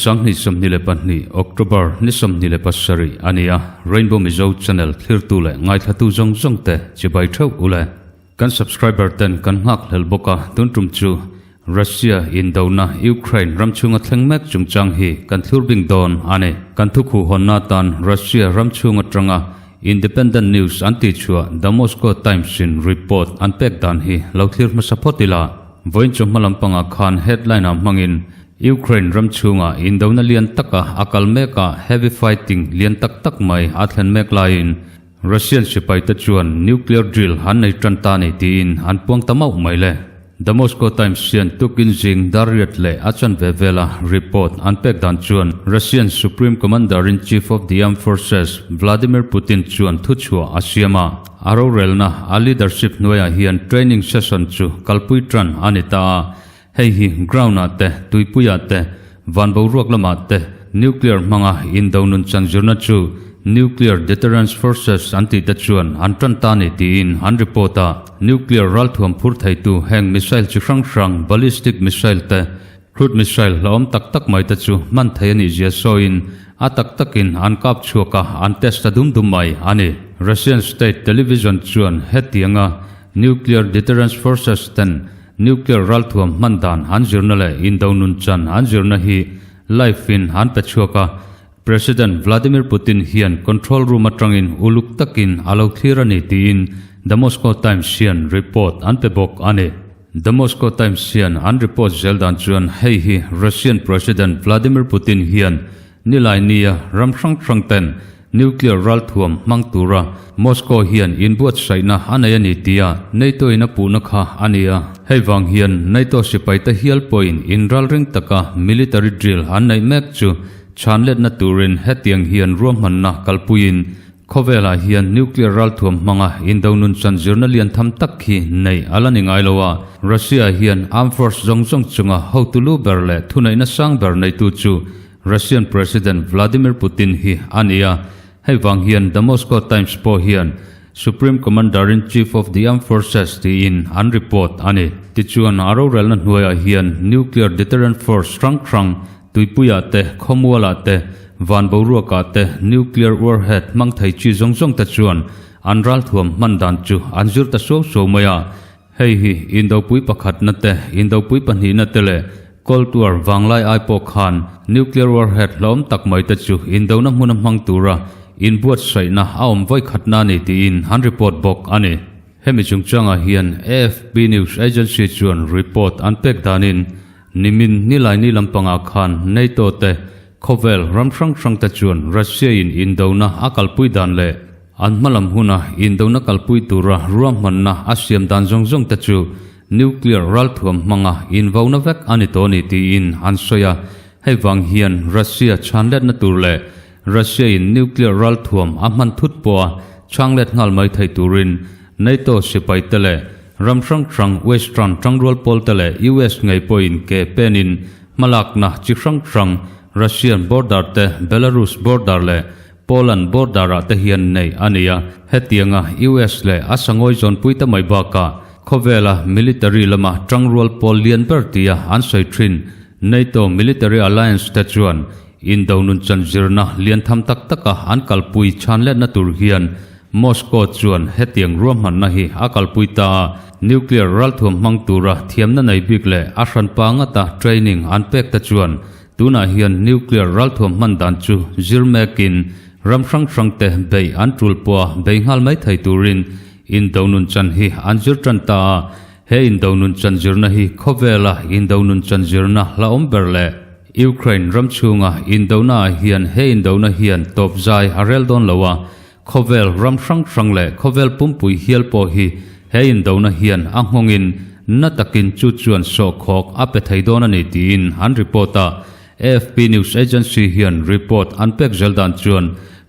2022 October ni 27 a ni a, Rainbow Mizo channel thlirtu leh ngaithlatu zawng zawng te chibai theuh u le. Kan subscriber ten kan nghak hlel bawk a, tun tum chu Russia indona Ukraine ram chhunga thleng mek chungchang hi kan thlur bing dawn a ni. Kan thukhuh hawnna atan Russia ram chhung atanga Independent News an tihchhuah The Moscow Times in report an pek dan hi lo thlir hmasa phawt ila. Vawiin chu hma lampangah khan headline ah hmangin Ukraine ram chhungah indona lian taka a kal mek a, heavy fighting lian tak tak mai a thlen mek laiin Russian sipaite chuan nuclear drill an nei tan ta ni tiin an puang ta mauh mai le. The Moscow Times hian tukin zing dar riat leh a chanve vela report an pek dan chuan Russian Supreme Commander-in-Chief of the Armed Forces Vladimir Putin chuan thuchhuah a siam a. A rorelna a leadership hnuaiah hian training session chu kalpui tan a ni ta a. Hei hi ground-ah te, tuipuiah te, van boruak lamah te nuclear hmanga indo nun chan zirna chu Nuclear Deterrence Forces an tih te chuan an tan ta ni tiin an report a. Nuclear ralthuam phur theitu heng missile chi hrang hrang ballistic missile te, crude missile hlauhawm tak tak mai te chu hman thei a nih zia sawiin a tak takin an kap chhuak a, an test ta dum dum mai a ni. Russian state television chuan hetianga Nuclear Deterrence Forces ten Nuclear ralthuam hman dan an zirna leh indo nun chan an zirna hi live in an pe chhuak a, President Vladimir Putin hian control room atangin uluk takin a lo thlir a ni tiin The Moscow Times hian report an pe bawk a ni. The Moscow Times hian an report zel dan chuan hei hi Russian President Vladimir Putin hian Nilai nia ram hrang hrang ten nuclear ralthuam hmang tura Moscow hian inbuatsaihna a nei a ni tia NATO in a puhna kha a ni a. Hei vang hian NATO sipaite hial pawhin inralring taka military drill an neih mek chu chhanletna turin hetiang hian ruahmanna kalpuiin Khawvelah hian nuclear ralthuam hmanga indo nun chan zirna lian tham tak hi neih a la ni ngai lo a. Russia hian armed force zawng zawng chunga hotu lu ber leh thuneihna sang ber neitu chu Russian President Vladimir Putin hi a ni a. Hei vang hian The Moscow Times pawh hian Supreme Commander-in-Chief of the Armed Forces tiin an report a ni. Tichuan a rorelna hnuaiah hian nuclear deterrent force hrang hrang Tuipuiah te, khawmualah te, van boruakah te nuclear warhead hmang thei chi zawng zawng te chuan an ralthuam hman dan chu an zir ta suau suau mai a. Hei hi Indopui pakhatna te, Indopui pahnihna te leh Cold War vanglai ai pawh khan nuclear warhead hlawm tak mai te chu indona hmuna hmang tura inbuatsaihna a awm vawikhatna a ni tiin an report bawk a ni. Hemi chungchangah hian AFP news agency chuan report an pek danin Nimin Nilaini lampangah khan NATO te khawvel ram hrang hrang te chuan Russia in indona a kalpui dan leh an hmalam huna indona kalpui tura ruahmanna a siam dan zawng zawng te chu nuclear ralthuam hmanga invauna vek a ni tawh a ni tiin an sawi a. Hei vang hian Russia chhanletna tur leh Russia in nuclear ralthuam a hman thut pawha chhanglet nghal mai thei turin NATO sipai te leh Ram hrang hrang Western tangrual pawl te leh US ngei pawhin ke penin hmalakna chi hrang hrang Russian border te, Belarus border leh Poland border ah te hian neih a ni a. Hetianga US leh a sangawi zawnpui te mai bakah khawvela military lama tangrual pawl lian ber tia an sawi thin NATO military alliance te chuan indo nunchan zirna lian tham tak taka an kalpui chhanletna tur hian Moscow chuan hetiang ruahmanna hi a kalpui ta a, nuclear ralthuam hmang tura thiamna nei bik leh a hranpa ngata training an pek te chuan tunah hian nuclear ralthuam hman dan chu zir mekin ram hrang hrang te bei an tul pawha bei nghal mai thei turin indo nun chan hi an zir tan ta a, he indo nun chan zirna hi khawvela indo nun chan zirna hlauhawm ber leh Ukraine ram chhunga indona ah hian he indona hian tawp zai a rel dawn lo a, Khawvel ram hrang hrang leh khawvel pumpui hial pawh hi he indona hian a nghawngin na takin chu chuan sawhkhawk a pe thei dawn a ni tiin an report a. AFP news agency hian report an pek zel dan chuan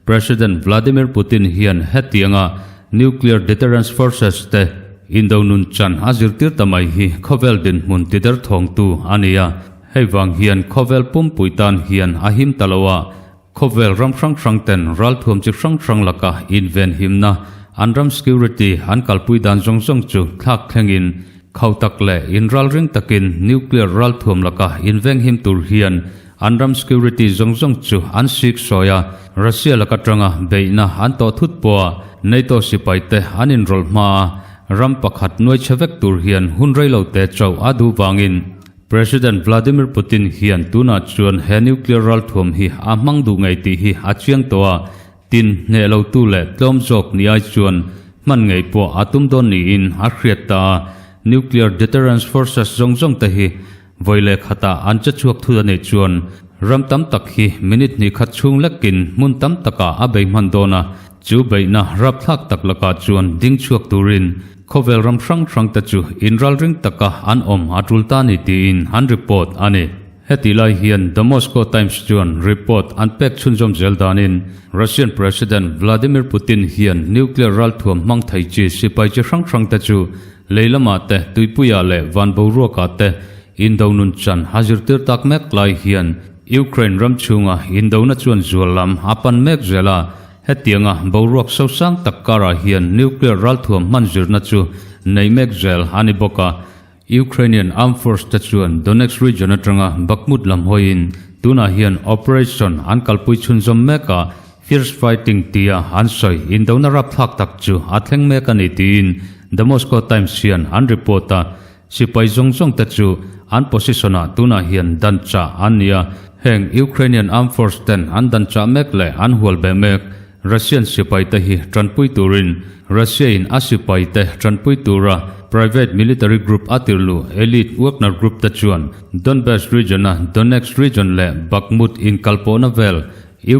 President Vladimir Putin hian hetianga nuclear deterrence forces te indo nun chan a zirtir ta mai hi khawvel dinhmun tiderthawngtu a ni a. Hei vang hian khawvel pumpui tan hian a him ta lo a. Khawvel ram hrang hrang ten ralthuam chi hrang hrang laka invenhimna, an ram security an kalpui dan zawng zawng chu thlak thlengin khau tak leh inralring takin nuclear ralthuam laka invenghim tur hian An ram security zawng zawng chu an sik sawi a, Russia laka tanga beihna an tawh thut pawh a, NATO sipaite an inrawlh hma a, ram pakhat nuai chhe vek tur hian hun rei lo te chauh a duh vangin President Vladimir Putin hian tunah chuan he nuclear ralthuam hi a hmang duh ngei tih hi a chiang tawh a, tin hneh lo tu leh tlawm zawk ni ai chuan hman ngei pawh a tum dawn niin a hriat ta a, nuclear deterrence forces zawng zawng te hi Vawi leh khatah an che chhuak thut a nih chuan ram tam tak hi minute hnih khat chhung lekin hmun tam takah a bei hman dawn a, chu beihna rapthlak tak lakah chuan ding chhuak turin khawvel ram hrang hrang te chu inralring taka an awm a tul ta ni tiin an report a ni. Hetih lai hian The Moscow Times chuan report an pek chhunzawm zel danin Russian President Vladimir Putin hian nuclear ralthuam hmang thei chi sipai chi hrang hrang te chu Lei lamah te, tuipuiah leh van boruakah te indo nun chan a zirtir tak mek lai hian Ukraine ram chhunga indona chuan zual lam a pan mek zel a. Hetianga boruak sosang tak karah hian nuclear ralthuam hman zirna chu nei mek zel a ni bawk a. Ukrainian Armed Force te chuan Donetsk region atanga Bakhmut lam hawiin tunah hian operation an kalpui chhunzawm mek a. Fierce fighting tia an sawi indona rapthlak tak chu a thleng mek a ni tiin The Moscow Times hian an report a. Sipai zawng zawng te chu an position ah tunah hian dan chah an ni a. Heng Ukrainian Armed Force ten an dan chah mek leh an hual beh mek Russian sipai te hi tanpui turin Russia in a sipai te tanpui tura private military group a tirlu elite Wagner Group te chuan Donbas region a Donetsk region leh Bakhmut inkalpawhna vel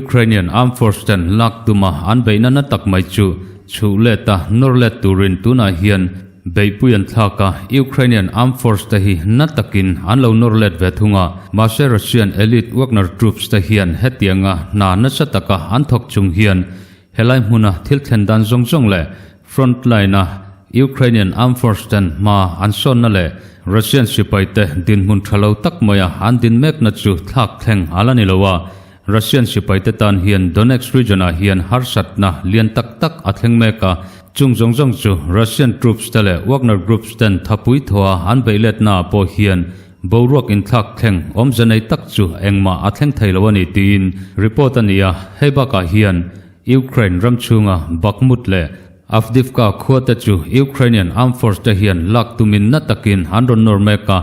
Ukrainian Armed Force ten lak tuma an beihna na tak mai chu chhuh let a, nawr let turin tunah hian beihpui an thlak a, Ukrainian Armed Force te hi na takin an lo nawr let ve thung a, mahse Russian elite Wagner troops te hian hetianga hna nasa taka an thawk chung hian helai hmuna thil thlen dan zawng zawng leh front line a Ukrainian Armed Force ten hma an sawnna leh Russian sipai te dinhmun tha lo tak maia an din mekna chu thlak thleng a la ni lo a. Russian sipaite tan hian Donetsk region-ah hian harsatna lian tak tak a thleng mek a, chung zawng zawng chu Russian troops te leh Wagner groups ten thapui thawha an beih letnaah pawh hian boruak inthlak thleng awmze nei tak chu engmah a thleng thei lo a ni tiin report a ni a, hei bakah hian Ukraine ram chhunga Bakhmut leh Avdiivka khua te chu Ukrainian armed force te hian lak tumin na takin an rawn nawr mek a,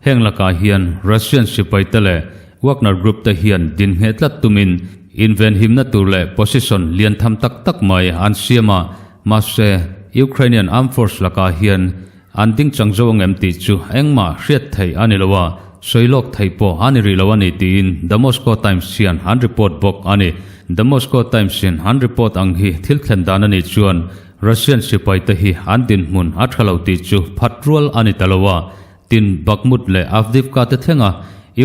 Heng lakah hian Russian sipaite leh Wagner Group te hian dinhmeh tlat tumin invenhimna tur leh position lian tham tak tak mai an siam a, mahse Ukrainian Armed Force lakah hian an dingchang zo angem tih chu engmah hriat theih a ni lo a, sawi lawk theih pawh a ni rih lo a ni tiin The Moscow Times hian an report bawk a ni. The Moscow Times in an report ang hi thil thlen dan a nih chuan Russian sipaite hi an dinhmun a tha lo tih chu phat rual a ni ta lo a, Tin, Bakhmut leh Avdiivka te thlenga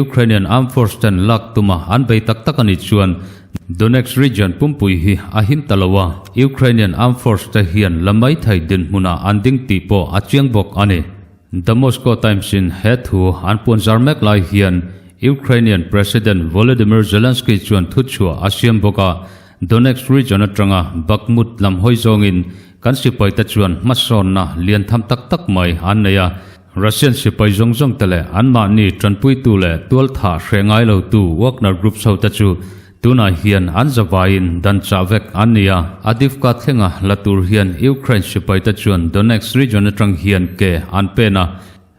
Ukrainian Armed Force ten lak tuma an bei tak tak a nih chuan Donetsk region pumpui hi a him ta lo a, Ukrainian Armed Force te hian la mai thei dinhmunah an ding tih pawh a chiang bawk a ni. The Moscow Times in he thu an puanzar mek lai hian Ukrainian President Volodymyr Zelensky chuan thuchhuah a siam bawk a, Donetsk region atanga Bakhmut lam hawi zawngin kan sipaite chuan hmasawnna lian tham tak tak mai an nei a, Russian sipai zawng zawng te leh anmahni tanpuitu leh tualthah hreh ngai lotu Wagner Groups ho te chu tunah hian an zavaiin dan chah vek an ni a. Adivka thlenga la tur hian Ukraine sipaite chuan Donetsk region atang hian ke an pen a,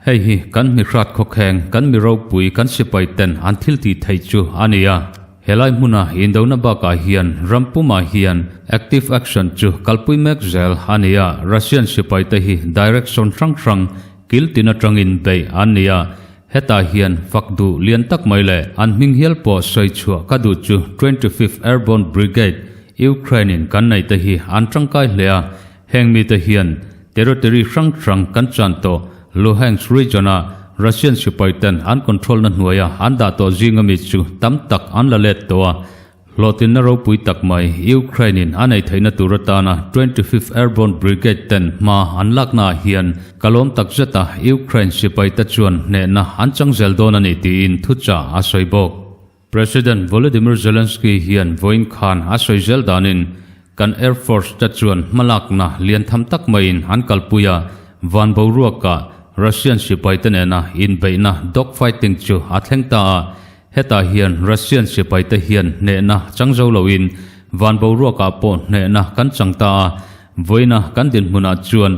hei hi kan mihrat khawkheng kan mi ropui kan sipai ten an thil tih theih chu a ni a. Helai hmuna indona bakah hian ram pumah hian active action chu kalpui mek zel a ni a, Russian sipaite hi direction hrang hrang kil tin atangin beih an ni a, hetah hian fak duh lian tak mai leh an hming hial pawh sawi chhuah ka duh chu 25th Airborne Brigade Ukraine in kan neih te hi an tangkai hle a, Heng mite hian territory hrang hrang kan chan tawh Luhansk region-a Russian sipaiten an control-na hnuaia an dah tawh zinga mi chu tam tak an la let tawh a. Hlawhtlinna ropui tak mai Ukraine-in a nei theihna tur atana 25th Airborne Brigade ten hma an laknaah hian ka lawm tak zet a, Ukraine sipaite chuan hnehna an chang zel dawn a ni tiin thuchah a sawi bawk. President Volodymyr Zelensky hian vawiin khan a sawi zel danin kan Air Force te chuan hmalakna lian tham tak maiin an kalpui a, van boruakah Russian sipaite nena inbeihna dog fighting chu a thleng ta a. Hetah hian Russian sipaite hian hnehna chang zo loin van boruakah pawh hnehna kan chang ta a, vawiina kan dinhmunah chuan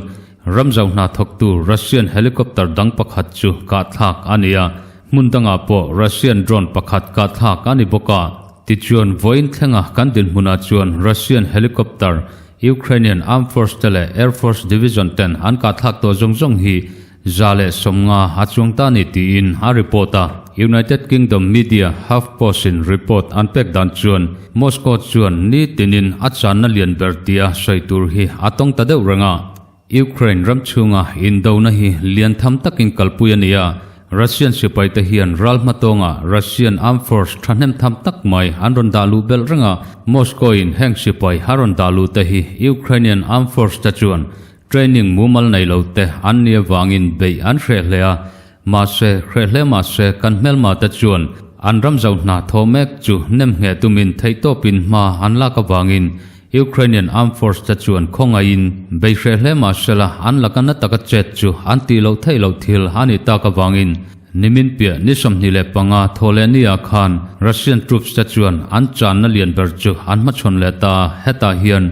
ram zo hna thawktu Russian helicopter dang pakhat chu kahthlak a ni a, hmun dangah pawh Russian drone pakhat kahthlak a ni bawk a. Tichuan vawiin thlenga kan dinhmunah chuan Russian helicopter Ukrainian Armed Force te leh Air Force Division ten an kahthlak tawh zawng zawng hi 150 a chuang ta ni tiin a report a. United Kingdom media HuffPost-in report an pek dan chuan Moscow chuan ni tinin a channa lian ber tia sawi tur hi a tawng ta deuh reng a. Ukraine ram chhunga indona hi lian tham takin kalpui a ni a, Russian sipaite hian ral hmatawnga Russian Armed Force thahnem tham tak mai an rawn dah luh belh reng a, Moscow-in heng sipai a rawn dah luh te hi Ukrainian Armed Force te chuan training mumal nei lo te an nih avangin beih an hreh hle a, mahse hreh hle mahse kan hmelma te chuan an ram zo hna thaw mek chu nem ngheh tumin theihtawpin hma an lak avangin Ukrainian Armed Force te chuan khawngaihin bei hreh hle mah sela an laka na taka chet chu an tih loh theih loh thil a nih tak avangin nimin piah ni 25 Thawhlehni-ah khan Russian troops te chuan an channa lian ber chu an hmachhawn leh ta a, hetah hian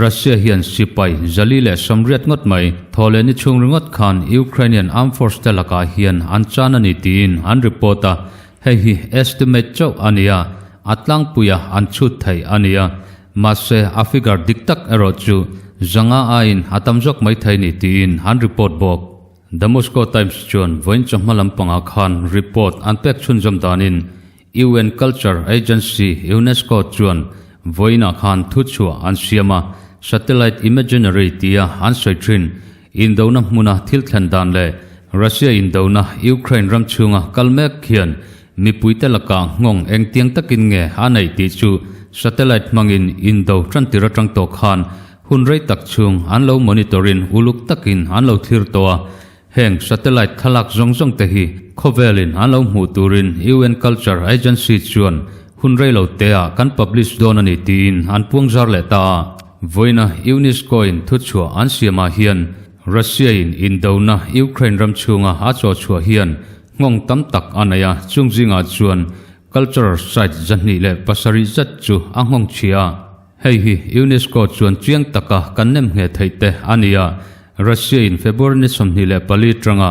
Russia hian sipai 180 ngawt mai Thawhlehni chhung ringawt khan Ukrainian Armed Force te lakah hian an chan a ni tiin an report a, hei hi estimate chauh a ni a, a tlangpuia an chhut thei a ni a. Mahse, a figure dik tak erawh chu 500 aiin a tam zawk mai thei ni tiin an report bawk. The Moscow Times chuan vawiin chawhma lampangah khan report an pek chhunzawm danin UN Culture Agency, UNESCO, chuan vawiinah khan thuchhuah an siam a, satellite imaginary tia an sawi thin indona hmuna thil thlen dan leh Russia indona Ukraine ram chhunga kal mek hian Mipuite lakah nghawng engtiang takin nge a neih tih chu satellite hmangin indo tantir atang tawh khan hun rei tak chhung an lo monitor-in uluk takin an lo thlir tawh a. Heng satellite thlalak zawng zawng te hi khawvelin an lo hmuh turin UN Culture Agency chuan hun rei lo teah kan publish dawn a ni tiin an puangzar leh ta a. Vawiina UNESCO-in thuchhuah an siamah hian Russia-in indona Ukraine ram chhunga a chawhchhuah hian Nghawng tam tak a nei a, chung zingah chuan cultural site 207 zet chu a nghawng chhia a. Hei hi UNESCO chuan chiang taka kan nem nghe theih te a ni a, Russia-in February ni 24 tanga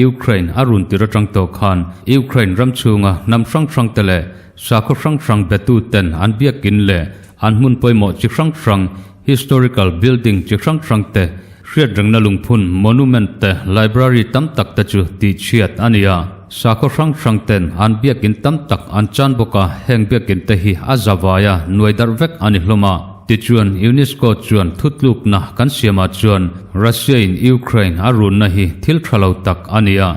Ukraine a run tir atang tawh khan Ukraine ram chhunga hnam hrang hrang te leh sakhaw hrang hrang betu ten an biakin leh an hmun pawimawh chi hrang hrang historical building chi hrang hrang te Hriatrengna lungphun, monument, te, library tam tak te chu tihchhiat a ni a. Sakhaw hrang hrang ten an biakin tam tak an chan bawk a, heng biakin te hi a zavai a, nuai darh vek a ni hlawm a. Tichuan, UNESCO chuan thutlukna kan siamah chuan Russia in Ukraine a runna hi thil tha lo tak a ni a.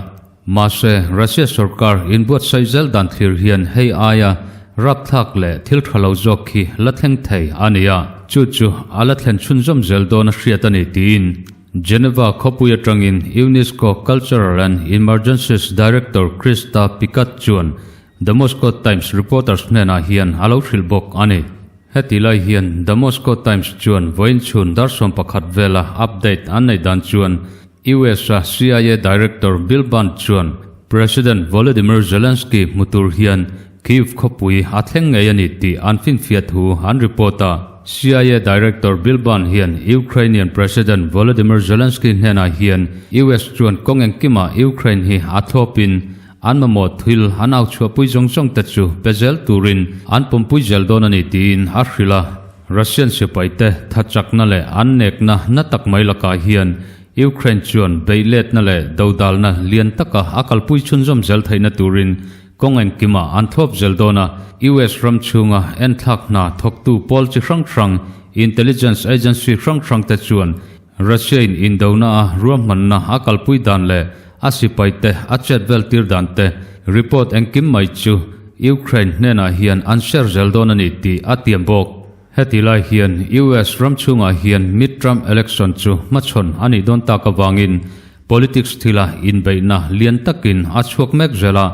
Mahse, Russia sorkar inbuatsaih zel dan thlir hian hei aia rapthlak leh thil tha lo zawk hi la thleng thei a ni a, chu chu a la thlen chhunzawm zel dawn a hriat a ni tiin Geneva khawpui atangin UNESCO Cultural and Emergencies Director Krista Pikat chuan The Moscow Times reporters hnenah hian a lo hrilh bawk a ni. Heti lai hian The Moscow Times chuan vawiin chhun dar 11 vela update an neih dan chuan US-a CIA Director Bill Burns chuan President Volodymyr Zelensky hmu tur hian Kyiv khawpui a thleng ngei a ni tih an finfiah thu an report a. CIA Director Bill Burns hian Ukrainian President Volodymyr Zelensky hnenah hian US chuan kawng engkimah Ukraine hi a thlawpin An mamawh thil an au chhuahpui zawng zawng te chu pe zel turin an pawmpui zel dawn a ni tiin a hrilh a. Russian sipaite thachakna leh an nekna na tak mai lakah hian Ukraine chuan beihletna leh dodalna lian taka a kalpui chhunzawm zel theihna turin kawng engkimah an thlawp zel dawn a. US ram chhunga enthlak hna thawktu pawl chi hrang hrang, intelligence agency hrang hrang te chuan Russia-in indona a ruahmanna a kalpui dan leh a sipaite a chet vel tir dan te report engkim mai chu Ukraine hnenah hian an share zel dawn a ni tih a tiam bawk. Heti lai hian US ram chhungah hian mid-term election chu hmachhawn a nih dawn tak avangin politics thila inbeihna lian takin a chhuak mek zel a,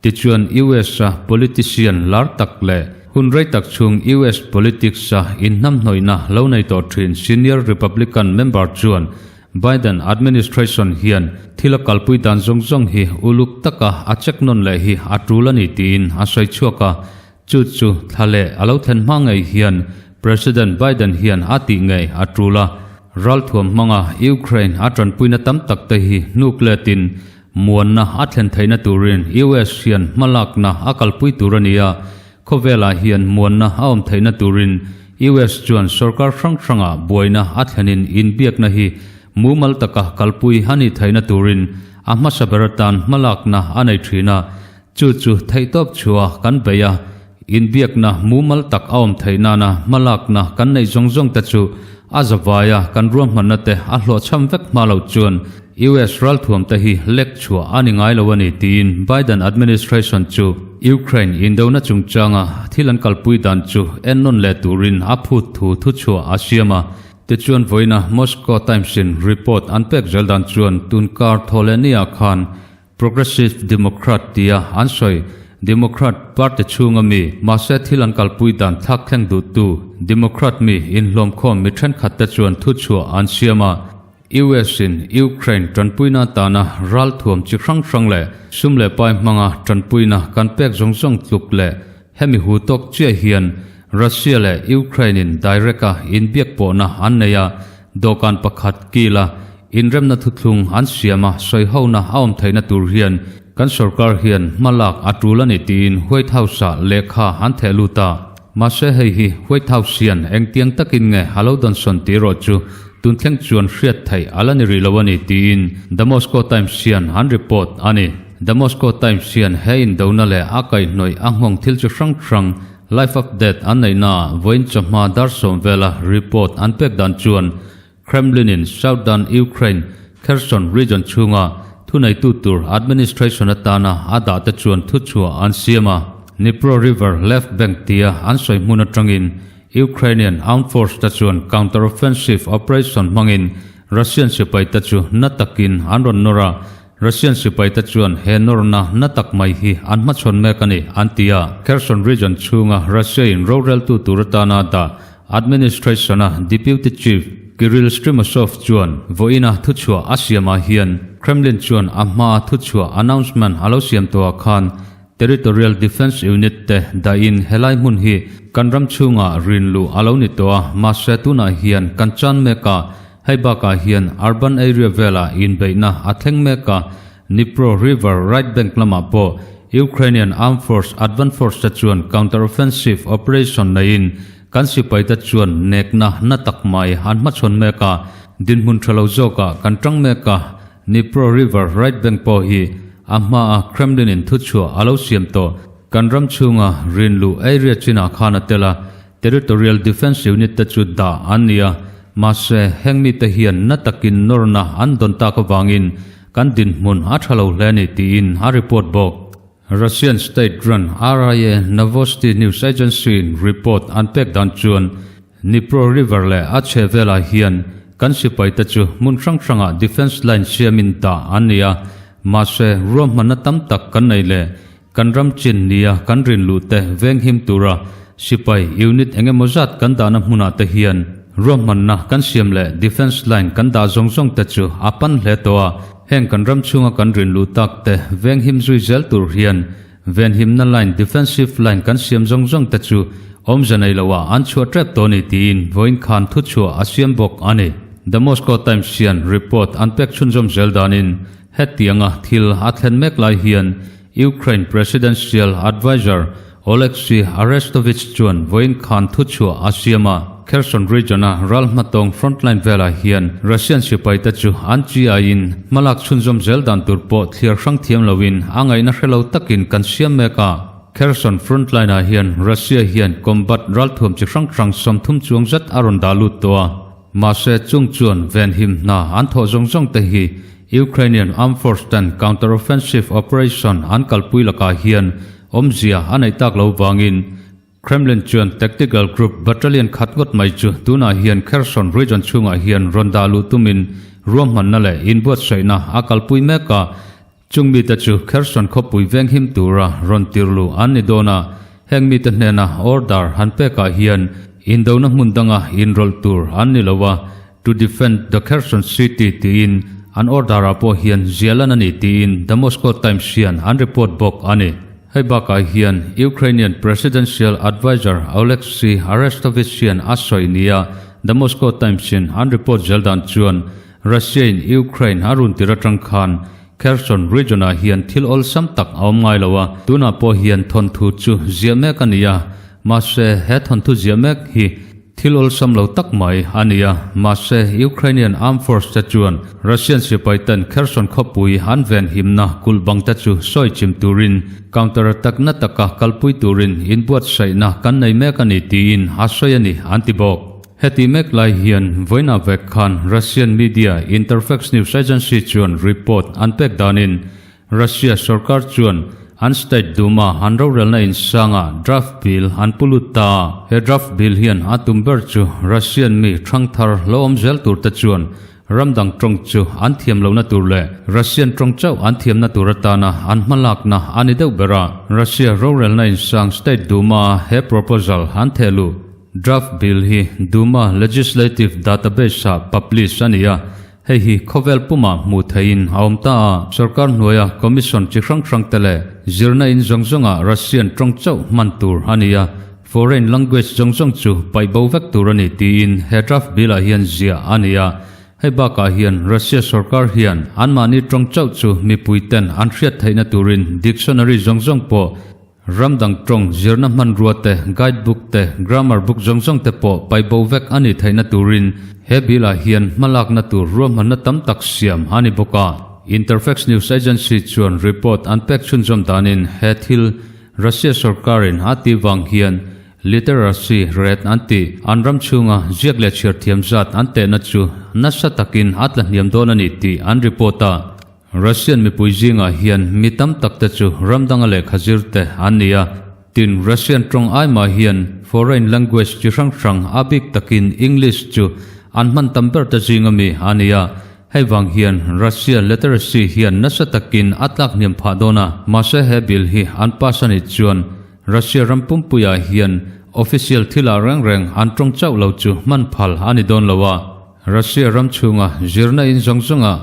Tichuan US-a politician lar tak leh hun rei tak chhung US politics-a inhnamhnawihna lo nei tawh thin senior Republican member chuan Biden administration hian thil a kalpui dan zawng zawng hi uluk taka a check nawn leh hi a tul a ni tiin a sawi chhuak a. Chu chu thla leh a lo thlen hma ngei hian President Biden hian a tih ngei a tul a. Ralthuam hmanga Ukraine a tanpuina tam tak te hi hnuk letin muanna a thlen theihna turin US hian hmalakna a kalpui tur a ni a. Khawvelah hian muanna a awm theihna turin US chuan sorkar hrang hrangah buaina a thlenin inbiakna hi mumal taka kalpui a nih theihna turin a hmasa ber atan hmalakna a nei thin a. Chu chu theihtawp chhuah kan beih a, inbiakna mumal tak a awm theih nana hmalakna kan neih zawng zawng te chu a zavaia kan ruahmanna te a hlawhchham vek hma loh chuan US ralthuam te hi lek chhuah a ni ngai lo a ni tiin Biden administration chu Ukraine indona chungchanga thil an kalpui dan chu ennawn leh turin a phut thu thuchhuah a siam a. Tichuan vawiina Moscow Times-in report an pek zel dan chuan tunkar thawhlehniah khan Progressive Democrat tia an sawi Democrat party chhunga mi, mahse thil an kalpui dan thlak thleng duhtu Democrat mi inhlawmkhawm mi thenkhatte chuan thuchhuah an siam a. US-in Ukraine tanpuina atana ralthuam chi hrang hrang leh sum leh pai hmanga tanpuina kan pek zawng zawng tluk leh hemi hu tawk chiah hian Russia leh Ukraine-in direct-a inbiak pawhna an nei a, dawhkan pakhat kila Inremna thuthlung an siam a, sawihona a awm theihna tur hian kan sorkar hian hma lak a tul a ni tiin White House-ah lehkha an theh lut a. Mahse hei hi White House hian engtiang takin nge a lo dawnsawn tih erawh chu tun thleng chuan hriat theih a la ni rih lo a ni tiin The Moscow Times hian an report a ni. The Moscow Times hian he indona leh a kaihhnawih a nghawng thil chi hrang hrang live update an neihnaah vawiin chawhma dar sawm vela report an pek dan chuan Kremlin-in Southern Ukraine, Kherson region chhunga thuneitu tur administration atana a dahte chuan thuchhuah an siam a. Dnipro River left bank tia an sawi hmun atangin Ukrainian armed force te chuan counter-offensive operation hmangin Russian sipaite chu na takin an rawn nawr a, Russian sipaite chuan he nawrna na tak mai hi an hmachhawn mek a ni, an ti a. Kherson region chhunga Russia-in roreltu tur atana dah administration-a Deputy Chief Kirill Stremousov chuan vawiina thuchhuah a siamah hian Kremlin chuan a hmaa thuchhuah announcement a lo siam tawhah khan Territorial Defence Unit te dahin helai hmun hi kan ram chhungah rinluh a lo ni tawh a, mahse tunah hian kan chan mek a, Hei bakah hian urban area velah inbeihna a thleng mek a, Dnipro River right bank lamah pawh Ukrainian Armed Force Advance Force te chuan counter-offensive operation neiin kan sipaite chuan nekna na tak mai an hmachhawn mek a, dinhmun tha lo zawkah kan tang mek a, Dnipro River right bank pawh hi a hmaa Kremlin-in thuchhuah a lo siam tawh. Kan ram chhunga rinluh area chinah khan a tel a, Territorial Defence Unit te chu dah an ni a, mahse heng mite hian na takin nawrna an dawn tak avangin kan dinhmun a tha lo hle a ni tiin a report bawk. Russian state-run RIA Novosti news agency-in report an pek dan chuan Dnipro River leh a chhe velah hian kan sipaite chu hmun hrang hrangah defence line siamin dah an ni a, mahse ruahmanna tam tak kan nei leh Kan ram chin nia kan rin luh te venghim tura sipai unit eng emaw zat kan dahna hmunah te hian ruahmanna kan siam leh defence line kan dah zawng zawng te chu a pan hle tawh a, heng kan ram chhunga kan rin luh tak te venghim zui zel tur hian venhimna line defensive line kan siam zawng zawng te chu awmze nei loah an chhuah tep tawh a ni tiin vawiin khan thuchhuah a siam bawk a ni. The Moscow Times hian report an pek chhunzawm zel danin hetianga thil a thlen mek lai hian Ukraine Presidential Adviser Oleksiy Arestovych chuan vawiin khan thuchhuah a siam a, Kherson region-a ral hmatawng frontline velah hian Russian sipaite chu an chi aiin hmalak chhunzawm zel dan tur pawh thliar hrang thiam loin a ngaihna hre lo takin kan siam mek a. Kherson frontline-ah hian Russia hian combat ralthuam chi hrang hrang 30 chuang zet a rawn dah lut tawh a. Mahse, chung chuan venhim hna an thawh zawng zawng te hi Ukrainian Armed Force ten counter-offensive operation an kalpui lakah hian awmzia a neih tak lo vangin Kremlin chuan tactical group battalion khat ngawt mai chu tunah hian Kherson region chhungah hian rawn dah luh tumin ruahmanna leh inbuatsaihna a kalpui mek a. Chung mite chu Kherson khawpui venghim tura rawn tirlu an ni dawn a, heng mite hnena order han pekah hian indona hmun danga inrawlh tur an ni lo a. To defend the Kherson city tiin an order ah pawh hian ziahlan a ni tiin The Moscow Times hian an report bawk a ni. Hei bakah hian Ukrainian Presidential Adviser Oleksiy Arestovych hian a sawi nia The Moscow Times in an report zel dan chuan Russia in Ukraine a run tir atang khan Kherson region ah hian thil awlsam tak a awm ngai lo a, tunah pawh hian thawnthu chu ziah mek a ni a, mahse he thawnthu ziah mek hi Thil awlsam lo tak mai a ni a, mahse Ukrainian Armed Force te chuan Russian sipai ten Kherson khawpui an ven himna kulh bang te chu sawi chim turin counter attack na taka kalpui turin inbuatsaihna kan nei mek a ni tiin a sawi a ni an ti bawk. Heti mek lai hian vawiinah vek khan Russian media Interfax news agency chuan report an pek danin Russia sorkar chuan an State Duma an rorelna insangah draft bill an pu lut ta a. He draft bill hian a tum ber chu Russian mi hrangthar lo awm zel tur te chuan ram dang tawng chu an thiam lohna tur leh Russian tawng chauh an thiamna tur atana an hmalakna a ni deuh ber a. Russia rorelna insang State Duma a he proposal an theh luh draft bill hi Duma legislative database ah publish a ni a. Hei hi khawvel pumah hmuh theihin a awm ta a, sorkar hnuaia commission chi hrang hrang te leh zirna in zawng zawnga Russian tawng chauh hman tur a ni a, foreign language zawng zawng chu paih bo vek tur a ni tiin he draft bill ah hian ziah a ni a. Hei bakah hian Russia sorkar hian anmahni tawng chauh chu mipui ten an hriat theihna turin dictionary zawng zawng pawh Ram dang tawng zirna hmanrua te, guide book te, grammar book zawng zawng te pawh paih bo vek a nih theihna turin he bill ah hian hmalakna tur ruahmanna tam tak siam a ni bawk a. Interfax news agency chuan report an pek chhunzawm danin he thil Russia sorkarin a tih vang hian literacy rate an tih an ram chhunga ziak leh chhiar thiam zat an tehna chu nasa takin a tla hniam dawn a ni tih an report a. Russian mipui zingah hian mi tam tak te chu ram danga lehkha zir te an ni a, tin Russian tawng ai mah hian foreign language chi hrang hrang a bik takin English chu an hman tam ber te zinga mi a ni a, hei vang hian Russia literacy hian nasa takin a tlak hniam phah dawn a, mahse he bill hi an pass a nih chuan Russia ram pumpuiah hian official thilah reng reng an tawng chauh lo chu hman phal a ni dawn lo a. Russia ram chhunga zirna in zawng zawnga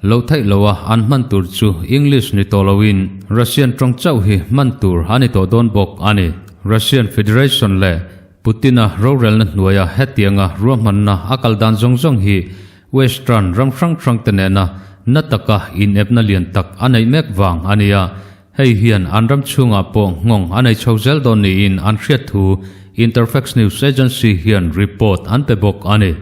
lo theih loa an hman tur chu English ni tawh loin Russian tawng chauh hi hman tur a ni tawh dawn bawk a ni. Russian Federation leh Putin-a rorelna hnuaia hetianga ruahmanna a kal dan zawng zawng hi Western ram hrang hrang te nena na taka inepna lian tak a neih mek vang a ni a, hei hian an ram chhungah pawh nghawng a nei chho zel dawn niin an hriat thu Interfax news agency hian report an pe bawk a ni.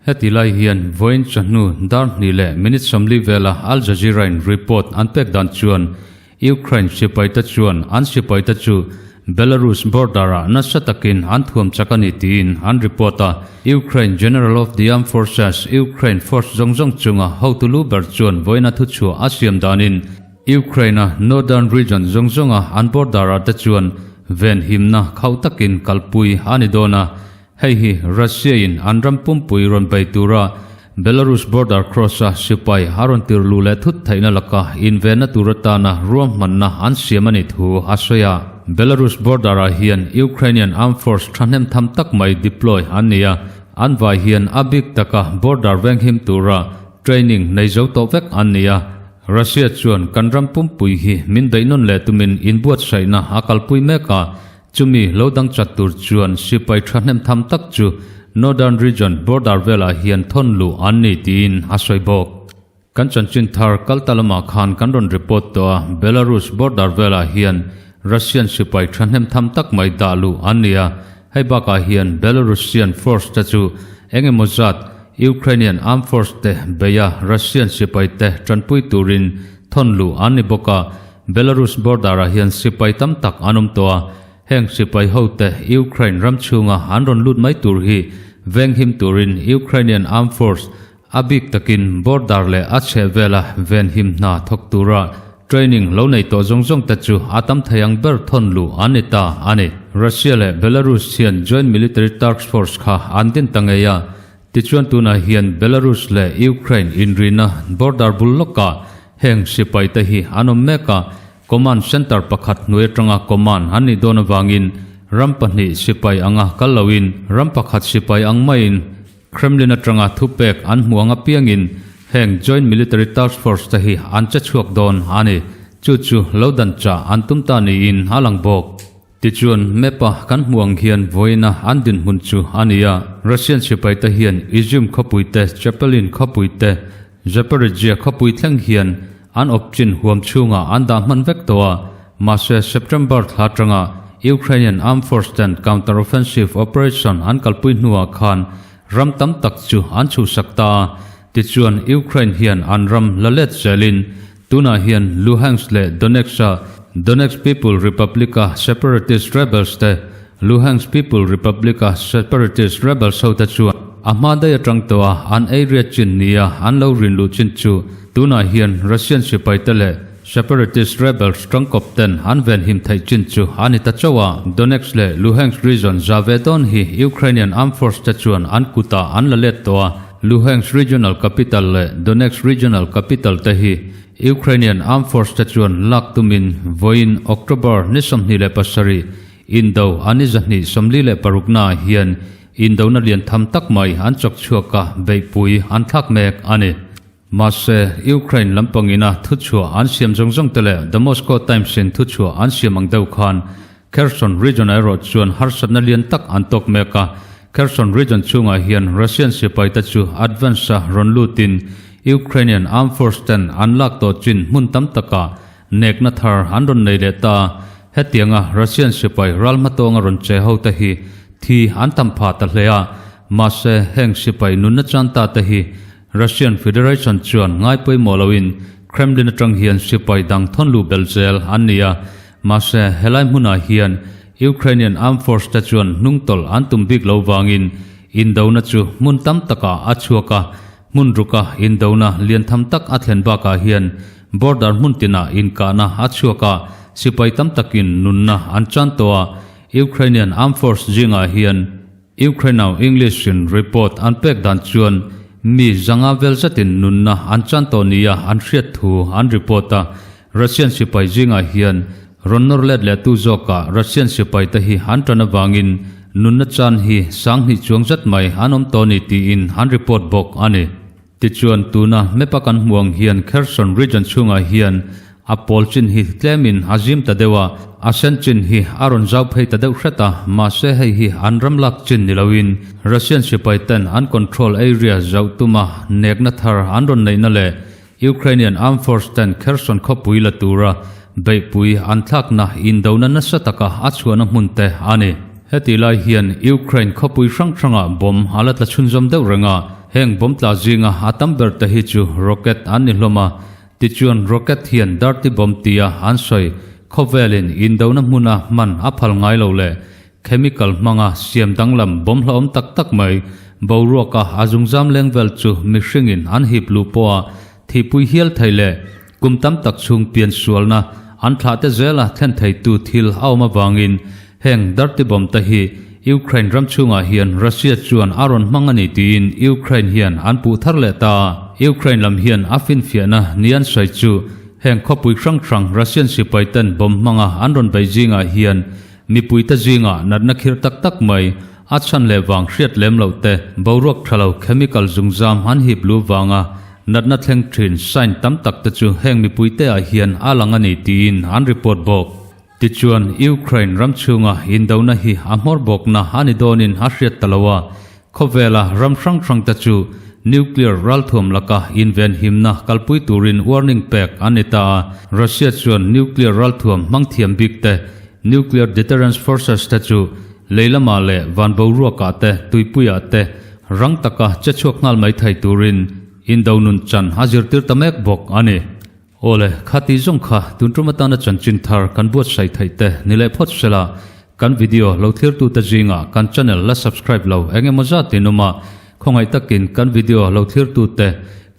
Heti lai hian vawiin chawhnu dar hnih leh minute 40 vela Al Jazeera-in report an pek dan chuan Ukraine sipaite chuan an sipaite chu Belarus border-ah nasa takin an thuam chak a ni tiin an report a. Ukraine General of the Armed Forces, Ukraine force zawng zawng chunga hotu lu ber chuan vawiina thuchhuah a siam danin Ukraine-a northern region zawng zawnga an border-ah te chuan venhimna khauh takin kalpui a ni dawn a. Hei hi Russia-in an ram pumpui rawn bei tura Belarus border cross-a sipai a rawn tir luh leh thut theihna laka invenna tur atana ruahmanna an siam a nih thu a sawi a. Belarus border-ah hian Ukrainian armed force thahnem tham tak mai deploy an ni a, an vai hian a bik taka border venghim tura training nei zo tawh vek an ni a. Russia chuan kan ram pumpui hi min beih nawn leh tumin inbuatsaihna a kalpui mek a, Chumi lo dang chat tur chuan sipai thahnem tham tak chu Northern Region border velah hian thawn luh an ni tiin a sawi bawk. Kan chanchin thar kalta lamah khan kan rawn report tawh a, Belarus border velah hian Russian sipai thahnem tham tak mai dah luh an ni a, hei bakah hian Belarusian force te chu eng emaw zat Ukrainian armed force te beia Russian sipai te tanpui turin thawn luh an ni bawk a, Belarus border-ah hian sipai tam tak an awm tawh a, heng sipai hote Ukraine ram chhunga an rawn lut mai tur hi venghim turin Ukrainian Armed Force a bik takin border leh a chhehvela venhim hna thawk tura training lo nei tawh zawng zawng te chu a tam thei ang ber thawn luh an ni ta a ni. Russia leh Belarus hian Joint Military Tarks Force kha an din ta ngei a, Tichuan tunah hian Belarus leh Ukraine inrina border bul lawkah heng sipai te hi an awm mek a, command center pakhat hnuai atanga command an nih dawn avangin ram pahnih sipai anga kal loin ram pakhat sipai ang maiin Kremlin atanga thupek an hmu ang apiangin heng Joint Military Task Force te hi an che chhuak dawn a ni. Chu chu lo dan chah an tum ta niin a lang bawk. Tichuan, map-a kan hmuh ang hian vawiina an dinhmun chu a ni a. Russian sipaite hian Izyum khawpui te, Chapelin khawpui te, Zaporizhzhia khawpui thleng hian an awp chin huam chhungah an dah hman vek tawh a. Mahse, September thla atanga Ukrainian Armed Force ten counter-offensive operation an kalpui hnuah khan ram tam tak chu an chhuhsak ta a. Tichuan, Ukraine hian an ram la let zelin Tunah hian Luhansk leh Donetsk-a Donetsk People Republic-a separatist rebels te, Luhansk People Republic-a separatist rebels hote chuan a hma daih atang tawh a an ei riat chin nia an lo rin luh chin chu tunah hian Russian sipaite leh separatist rebels tangkawp ten an venhim theih chin chu a ni ta chauh a. Donetsk leh Luhansk region za ve dawn hi Ukrainian armed force te chuan an kutah an la let tawh a. Luhansk Regional Capital leh Donetsk Regional Capital te hi Ukrainian Armed Force te chuan lak tumin vawiin October ni 27 indo a ni 246 naah hian indona lian tham tak mai an chawk chhuak a, beihpui an thlak mek a ni. Mahse, Ukraine lampangina thuchhuah an siam zawng zawng te leh The Moscow Times in thuchhuah an siam ang deuh khan Kherson region ah erawh chuan harsatna lian tak an tawk mek a, Kherson region chhungah hian Russian sipaite chu advance a rawn lutin Ukrainian armed force ten an lak tawh chin hmun tam takah nekna thar an rawn nei leh ta a, hetianga Russian sipai ral hmatawnga rawn che ho te hi thi an tam phah ta hle a, mahse heng sipai nunna chan ta te hi Russian Federation chuan ngai pawimawh loin Kremlin atang hian sipai dang thawn luh belh zel an ni a, Mahse, helai hmunah hian Ukrainian Armed Force te chuan hnungtawlh an tum bik lo vangin indona chu hmun tam takah a chhuak a, hmun ruka indona lian tham tak a thlen bakah hian border hmun tinah inkahna a chhuak a, sipai tam takin nunna an chan tawh a, Ukrainian Armed Force zingah hian Ukraine-au English-in report an pek dan chuan mi zanga vel zetin nunna an chan tawh nia an hriat thu an report a, Russian sipai zingah hian rawn nawr let leh tu zawkah Russian sipai te hi an tan avangin nunna chan hi sanghnih chuang zet mai an awm tawh ni tiin an report bawk a ni. Tichuan, tuna map-a kan hmuh ang hian Kherson region chhungah hian a pawl chin hi tlemin a zim ta deuh a, a sen chin hi a rawn zau phei ta deuh hret a, mahse hei hi an ram lak chin ni loin Russian sipai ten an control area zauh tuma nekna thar an rawn neihna leh Ukrainian armed force ten Kherson khawpui la tura beihpui an thlakna indona nasa taka a chhuahna hmun te a ni. Heti lai hian Ukraine khawpui hrang hrangah bomb a la tla chhunzawm deuh reng a, heng bomb tla zinga a tam ber te hi chu rocket an ni hlawm a, tichuan rocket hian dirty bomb tia an sawi khawvelin indona hmuna hman a phal ngai lo leh chemical hmanga siam danglam bomb hlauhawm tak tak mai boruaka a zungzam leng vel chu mihringin an hip luh pawha thihpui hial thei leh Kum tam tak chhung pian sualna an thlah te zela thlen theitu thil a awm avangin heng dirty bomb te hi Ukraine ram chhungah hian Russia chuan a rawn hmang a ni tiin Ukraine hian an puh thar leh ta a. Ukraine lam hian a finfiahna ni an sawi chu heng khawpui hrang hrang Russian sipai ten bomb hmanga an rawn bei zingah hian mipui te zingah natna khirh tak tak mai a chhan leh vang hriat lem loh te boruak tha lo chemical zungzam an hip lu vanga Natna thleng thin sign tam tak te chu heng mipuite ah hian a lang a ni tiin an report bawk. Tichuan, Ukraine ram chhunga indona hi a hmawr bawkna a ni dawnin a hriat ta lo a, khawvela ram hrang hrang te chu nuclear ralthuam laka invenhimna kalpui turin warning pek an ni ta a, Russia chuan nuclear ralthuam hmang thiam bik te, nuclear deterrence forces te chu lei lamah leh van boruakah te, tuipuiah te, Rang taka che chhuak nghal mai thei turin Indo nun chan a zirtir ta mek bawk a ni. Awle, khati zawng kha tun tum atana chanchin thar kan buatsaih theih te ni leh phawt sela, kan video lo thlirtute zingah kan channel la subscribe lo eng emaw zat in awm a, khawngaih takin kan video lo thlirtute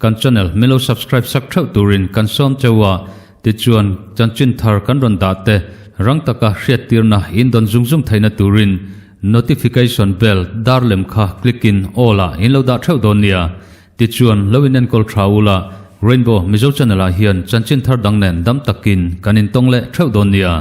kan channel min lo subscribe sak theuh turin kan sawm cheu a, tichuan chanchin thar kan rawn dah te rang taka hriattirna in dawn zung zung theihna turin Notification bell dar lem kha click in all ah in lo dah theuh dawn nia. Tichuan lo in enkawl tha ula, Rainbow Mizo channel ah hian chanchin thar dang nen dam takin kan intawng leh theuh dawn nia.